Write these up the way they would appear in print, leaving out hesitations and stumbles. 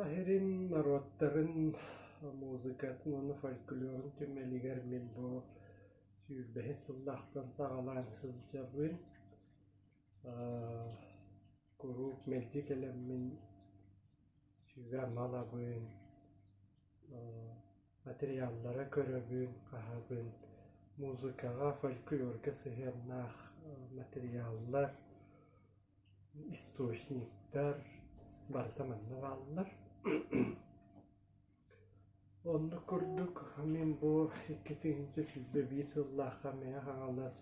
Саха сирин норуоттарын музыкатын уонна фольклорун түмэлигэр мин бу сүүрбэһис сыллаахтан саҕалаан сылдьабын. Куруук мэлдьи кэлэммин сүбэ-ама ылабын, материаллары көрөбүн, хаһабын, музыкаҕа, фольклорга сыһыаннаах материаллар, источниктар барыта манна бааллар. Оннук курдук мин бу 2021 сыллаахха Мэҥэ Хаҥалас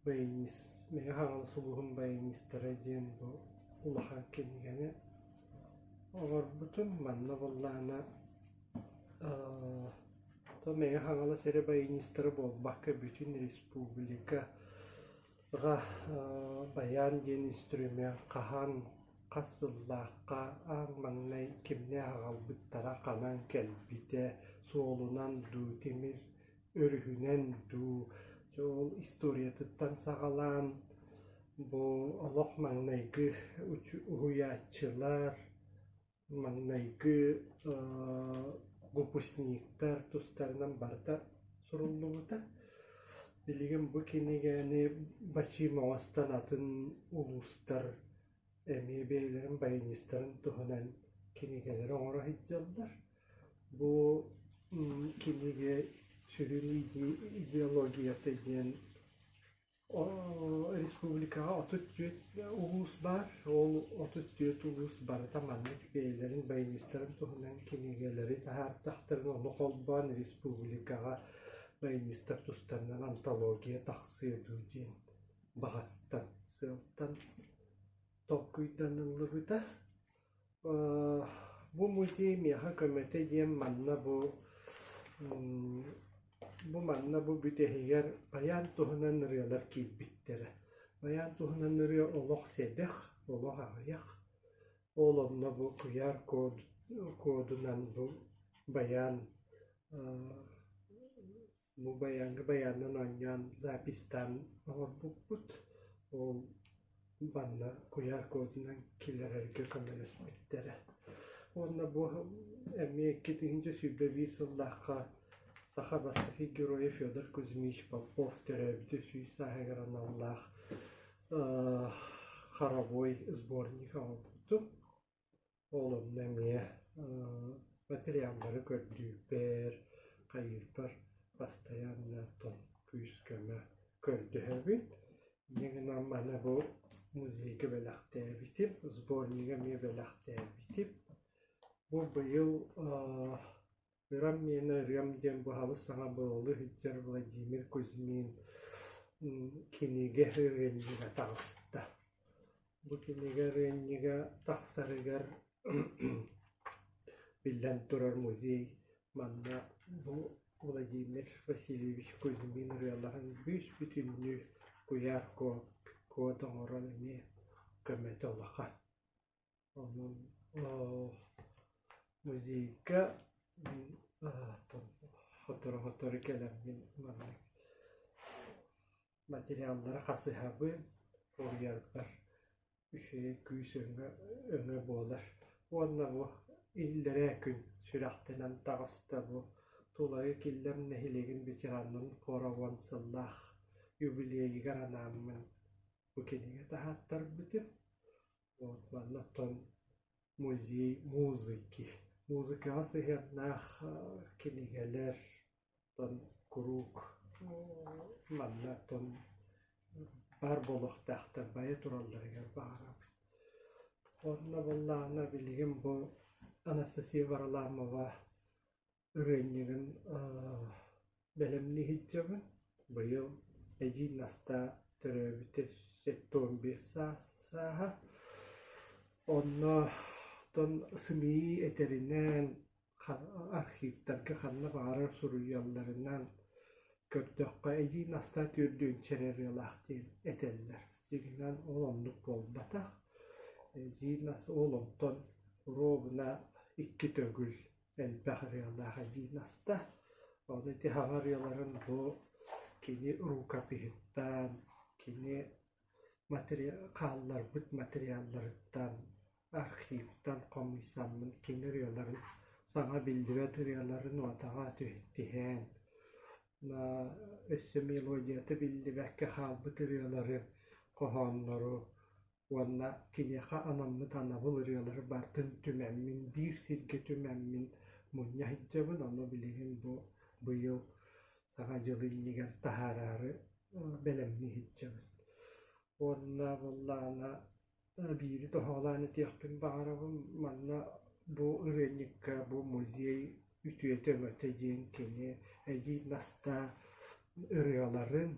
Мэҥэ Хаҥалас улууһун баянистара диэн бу улахан кинигэни оҥорбутум. Манна буоллаҕына Мэҥэ Хаҥалас эрэ баянистара буолбакка бүтүн республика Баян диэн инструмент хаһан, хас сыллаахха аан маҥнай кимнээх аҕалбыттара ханан кэлбитэ, суолунан дуу, тимир өрүһүнэн дуу, дьэ ол историятыттан саҕалаан бу олох маҥнайгы уһуйааччылар, Маҥнайгы выпускниктар тустарынан барыта суруллубута. Билигин бу кинигэни бачыым оҥостон атын улуустар эмиэ бэйэлэрин баянистарын туһунан кинигэлэри оҥоро сылдьаллар. Бу кинигэ сүрүн идеологията диэн Республикаҕа 34 улуус баар. Ол 34 улуус барыта маннык бэйэлэрин баянистарын туһунан кинигэлэри таһаардахтарына, ону холбоон республикаҕа баянистар тустарынан антология тахсыа дуу диэн баҕаттан, сыалтан толкуйданыллыбыта. Бу музей миэхэ көмөтө диэн манна бу манна бу бүтэһигэр байаан туһунан ырыалар киирбиттэрэ. Байаан туһунан ырыа олох сэдэх, олох аҕыйах. Ол онно бу куйаар кодунан бу байаан бу байааҥҥа байаанынан оонньоон записьтаан оҥорбуппут. Ол манна куйаар кодунан киллэрэргэ көмөлөспүттэрэ. Уонна бу эмиэ 2021 сыллаахха саха бастакы геройа Федор Кузьмич Попов төрөөбүтэ 100 сааһыгар аналлаах хоровой сборник оҥорбутум. Ол онно эмиэ материаллары көрдүүрбэр, хайыырбар бастайаанна оттон күүс-көмө көрдөһөбүн. Инньэ гынан маны бу музейга бэлэхтээбитим, сборнига эмиэ бэлэхтээбитим. Бу быйыл Ырам миэнэ ырыам диэн быһабыс саҥа буруолуу сылдьар Владимир Кузьмин кинигэ ырыанньыга таҕыста. Бу кинигэ ырыанньыга тахсарыгар биллэн турар музей манна бу Владимир Васильевич Кузьмин ырыаларын бүүс-бүтүннүү куйаар код оҥорон эмиэ көмөтө улахан. Онон музейга мин сотору-сотору кэлэммин маннык материаллары хасыһабын, суруйарбар үчүгэй күүс өҥө буолар. Уонна бу иллэрээ күн сүрэхтэнэн таҕыста бу Тулагы Киллэм нэһилиэгин ветераннарын хора уон сыллаах юбилейыгар анааммын бу кинигэ таһааттарбытым. Вот манна оттон музей музыки. Музыкаҕа сыһыаннаах кинигэлэр оттон куруук манна оттон баар буолуохтаахтар, байа туралларыгар баҕарабын. Онно буоллаҕына билигин бу Анастасия Варламова ырыанньыгын бэлэмнии сылдьабын. Быйыл Эдьиий Настаа төрөөбүтэ 75 сааһа. Онно оттон СМИ этэринэн, архивтарга ханна баҕарар суруйалларынан көрдөххө, Эдьиий Настаа түөрдүөнчэ эрэ ырыалаах диэн этэллэр. Дьиҥинэн ол оннук буолбатах. Эдьиий Настаа ол онтон ровно икки төгүл элбэх ырыалаах эдьиий Наста. Ону ити хаҥа ырыаларын бу кини рукопиһыттан, кини хаалларбыт материалларыттан. архивтан хомуйсаммын кини ырыаларын саҥа биллибэт ырыаларын нуотаҕа тиһэн өссө мелодията биллибэккэ хаалбыт ырыалары, хоһооннору уонна киниэхэ анаммыт анабыл ырыалары барытын түмэммин, биир сиргэ түмэммин мунньа сылдьабын. Ону билигин бу быйыл Саҥа дьыл иннигэр таһаараары бэлэмнии сылдьабын. Уонна буоллаҕына биири тоһоҕолоон этиэхпин баҕарабын, манна бу ырыанньыкка бу музей үтүөтэ-өҥөтө диэн кини эдьиий Настаа ырыаларын,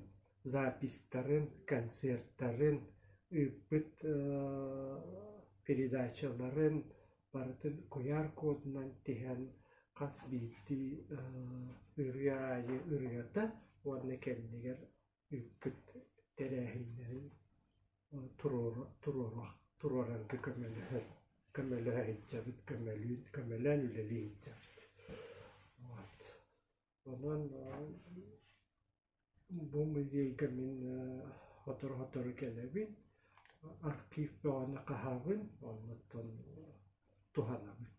записьтарын, концертарын, ыыппыт передачаларын барытын куйаар кодунан тиһэн хас биирдии ырыа аайы ырыата уонна кэннигэр ыыппыт тэрээһиннэрин туруорарга көмөлөһөр көмөлөһө сылдьабыт, көмөлүүн көмөлөөн үлэлии сылдьабыт. Вот. Онон бу музейга мин сотору-сотору кэлэбин, архив бөҕөнү хаһабын, оннуттан туһанабын.